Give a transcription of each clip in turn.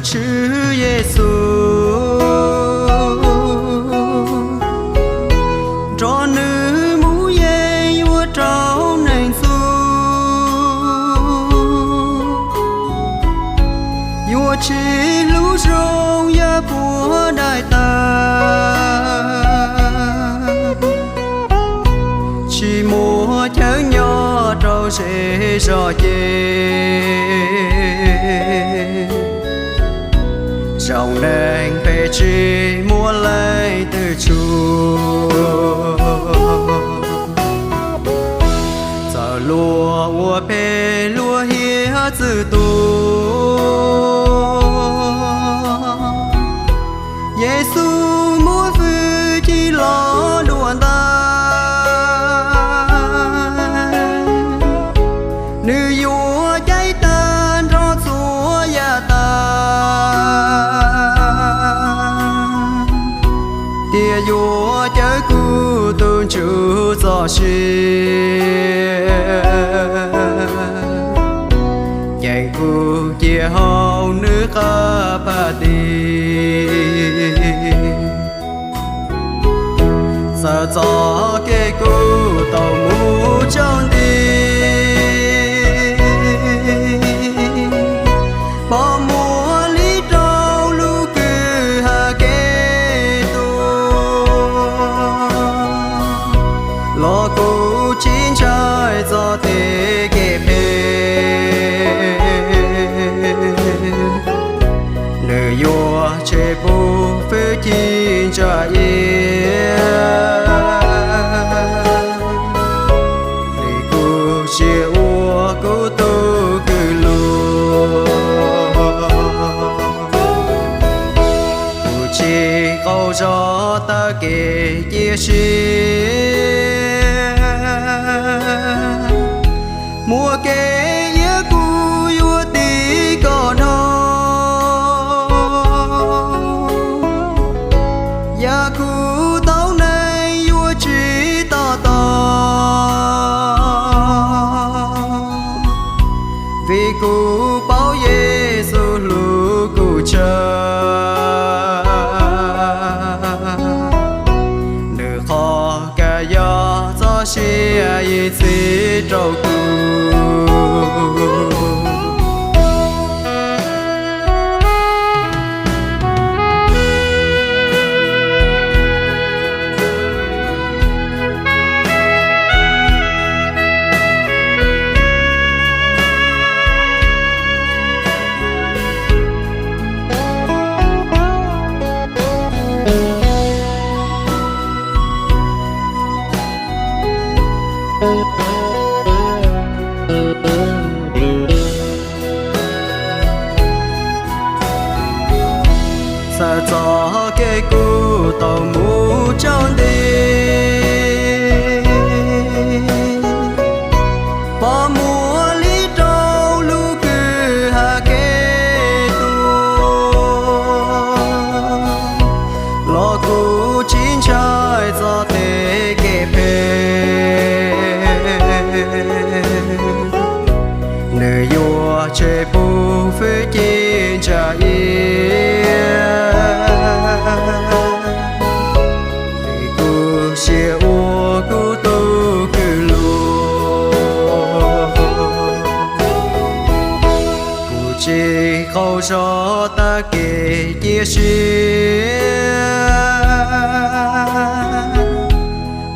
Tswv Yexus, nrog nws mus yeej yuav raug neeg txug, yuav tsis hlub zoo yam puag daim tawv, tsis muaj chaw nyob rau ze zog ces, zoo neeg phem tsis muaj leej twg tshua. Txawm luag ua phem luag hiav txwv tuag, Yexus muab fwj chim los dua ntais, nws yuav ceeb tag nrho txhua yam tag, thiaj yuav cawm kuv tus ntsuj txoj sia, ceev kuv cia hauv nws qab phaj tis. Txawm txoj kev kuv tau mus tsaus nti, pom muaj li rau lub kwj ha kev tuag, los kuv tsis ntshai txoj tej kev phem. Nws yuav tshem pub fwj chim ntsa iab li kuv siab ua kuv tus kwv lug. Kuv tsis qaug zog tag kev cia siab, muaj kev iab kuv yuav tiv kom dhau, yam kuv tau neeg yuav tsis to taub, vim kuv paub Yexus hlub kuv tshaj, nws qhov kaj yog txoj sia ib txhis rau kuv. Txawm txoj kev kuv tau mus tsaus nti, pom muaj li rau lub kwj ha kev tuag, los kuv tsis ntshai txoj tej kev phem. Nws yuav tshem pub fwj chim ntsa iab, vim kuv siab ua kuv tus kwv lug. Kuv tsis qaug zog tag kev cia siab,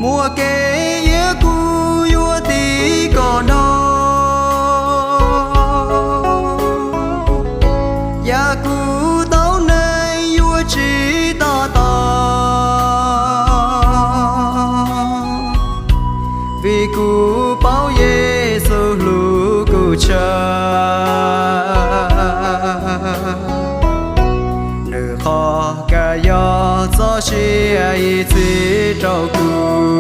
muaj kev iab kuv yuav tiv kom dhau, yam kuv tau neeg yuav tsis to taub, vim kuv paub Yexus hlub kuv tshaj, nws qhov kaj yog txoj sia ib txhis rau kuv.